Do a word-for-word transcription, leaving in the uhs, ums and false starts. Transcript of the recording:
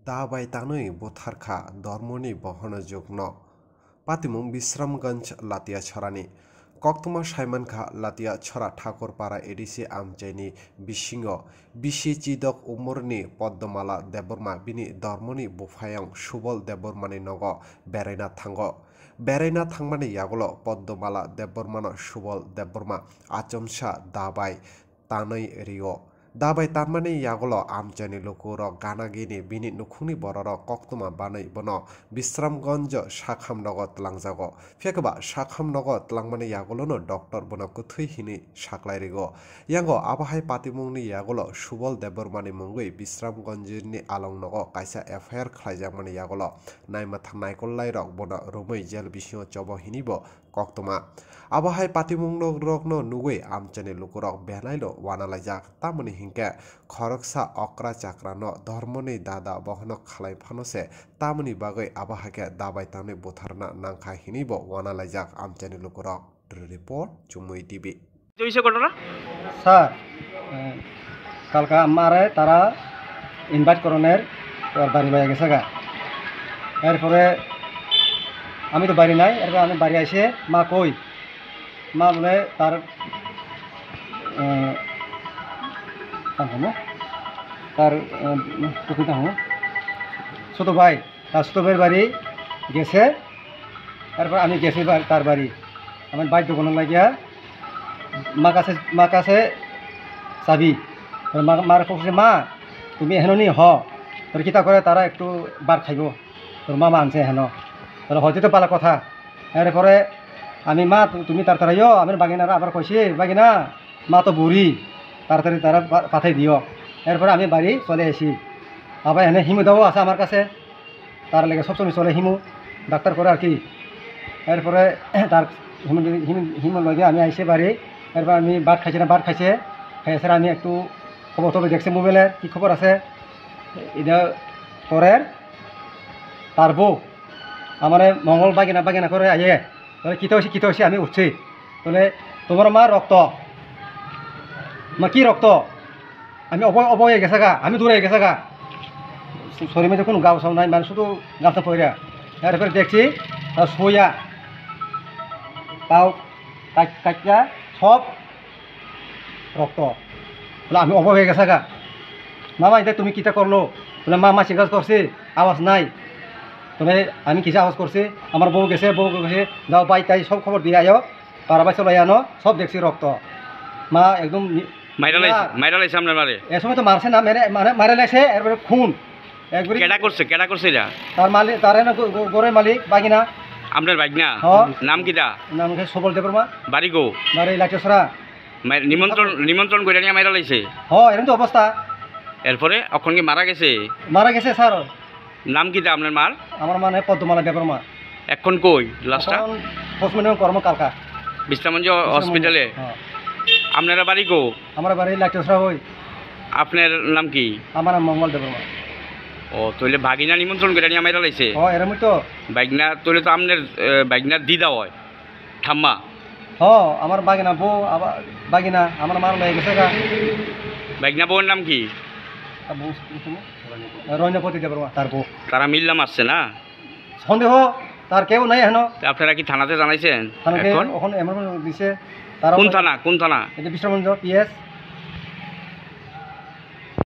Da bai tanwi butharkha dormoni bohono jukno. Patimung Bisramganj Latiya Chorani. Koktwma saimankha Latiya Chora Thakurpara A D C amchaini bisingo bisi chidok umorni Poddomala Debbarma bini dormoni buphayang Subol Debbarmani nogo beraina thango. Beraina thangmani yagulo Poddomala Debbarmano Subol Debbarma achomsa da bai tanwi rio. Da bai tanmani yagulo amchaini lukurok gana gini bini nukhungni bororok koktwma banwi bono Bisramganj sakham nogo tlangjago. Phiya khe ba sakham nogo tlangmani yagulono doctor bono kwthwi hinwi saklai rigo. Yango abo hai patimungni yagulo Subol Debbarmani mungwi Bisramganjni along nogo kaisa F I R khlaijakmani yagulo naimwthang naikollairok bono romwi jel bisingo chobo hinwi bo koktwma. Abo hai patimung nok rokno nugwi amchaini lukurok belaino uanalaijak. Tamoni hinkhe khoroksa okra chakrano dormoni dada bohono khalai phano se tamoni bagwi abo hakhe da bai tanwi butharna nangkha hinwi bo uanalaijak amchaini lukurok. Bureau Report, Chumui T V. Joise ghotona? Sir, এ, কালকা আমারে তারা ইনভাইট করনের, তার বাড়ি বাইরে গেছে গা। এরপরে আমি তো বাড়ি নাই, এরপরে আমি বাড়ি আইসে, মা কই? মা বলে তার, এ, তার হলো, তার, এ, টুকি তার হলো, ছোট ভাই। তার ছোট ভাইয়ের বাড়ি গেছে, তারপর আমি গেছি বা-, তার বাড়ি। আমার বাইক দোকানে লাগিয়া মা কাছে, মা কাছে চাবি। তো মা, মার কইছে, "মা, তুমি এখানে নি হ, তোর কিতা করে তারা একটু বার খাইব, তোর মামা আনছে এখানে।" তাহলে হয়তো তো ভালো কথা। এরপরে আমি, "মা, তু-, তুমি তাড়াতাড়ি আইও, আমার বাগিনারা আবার কইছে, বাগিনা, মা তো বুড়ি, তাড়াতাড়ি তারা পা-, পাঠাই দিও।" এরপরে আমি বাড়ি চলে আসি। আবার এখানে হিমুদাও আছে আমার কাছে। তার লগে সবসময় চলে হিমু, ডাক্তার করে আর কি। এরপরে তার হিমু, হিমু, হিমুর লগে আমি আইসে বাড়ি। এরপর আমি ভাত খাইছে না, ভাত খাইছে, খাইছে আমি একটু খবর টবর দেখছে মোবাইলে, কি খবর আছে। এটা করের তার বউ আমারে মঙ্গল বাগিনা বাগিনা করে আইয়ে, বলে, "কিতা হইছে, কিতা হইছে?" আমি উঠছি। বলে, "তোমার মা রক্ত।" "মা, কি রক্ত?" আমি অব-, অবয় গেছে গা, আমি দূরে গেছে গা। শরীর মধ্যে কোনো গাও সাও নাই, মানে শুধু গামছা পরে। এরপরে দেখছি, তার সোয়া, পাও কাট-, কাটটা সব রক্ত। বলে, আমি অবাক হয়ে গেছে গা। "মামা, এটা তুমি কিটা করলো?" বলে, "মা, মাছি কাজ করছে, আওয়াজ নাই।" তবে আমি কিছু আওয়াজ করছি, আমার বউ গেছে, বউ গেছে, "যাও, ভাই, তাই সব খবর দিয়ে আয়ো।" পাড়া বাইসা লই আনো, সব দেখছি রক্ত। মা একদম নি-, মাইরা লাইছে, না। মাইরা লাইছে আপনার মারে? এ সময় তো মারছে না, মেরে, মানে মারা লাগছে, এরপরে খুন। একবারে কেডা করছে, কেডা করছে এটা? তার মালিক, তার এনে গ-, গ-, ঘরের মালিক, বাগিনা। আপনার বাগিনা? হ। নাম কিতা? নাম হচ্ছে সবল দেববর্মা। বাড়ি গো? বাড়ি লাচেছড়া। মাই-, নিমন্ত্রণ, নিমন্ত্রণ করে নিয়ে মাইরা লাইছে? হ, এরকম তো অবস্থা। এরপরে অখন কি মারা গেছে? মারা গেছে, স্যার। নাম কিতা আপনার মার? আমার মা নাই পদ্মমালা দেববর্মা। এখন কই লাশটা? এখন পোস্টমর্টম কর্ম কালকা। বিশ্রামগঞ্জ বিশ্রামগঞ্জ। হসপিটালে? হ্যাঁ। আপনারা বাড়ি কো? আমার বাড়ি লাইটসরা হই। আপনার নাম কি? আমার নাম মঙ্গল দেববর্মা। ও, তাহলে ভাগিনা নিমন্ত্রণ করে নিয়ে মাইরা লাইছে? ও, এরমই তো। ভাগিনা, তাহলে তো আপনার, এ, ভাগিনার দিদা হয়। ঠাম্মা? হ, আমার বাগিনা বউ, আবার বাগিনা, আমার মার লয়ে গেছে গা। বাগিনা বউর নাম কি? তার বউ, কি নাম? রঞ্জপতি দেববর্মা, তার বউ। তারা মিল্লা মারছে না? সন্দেহ, তার কেউ নাই এখনো। তা আপনারা কি থানাতে জানাইছেন থানাতে এখন? এখন এমন দিছে, তারা কোন থানা? কোন থানা? এটা বিশ্রামগঞ্জ পি এস।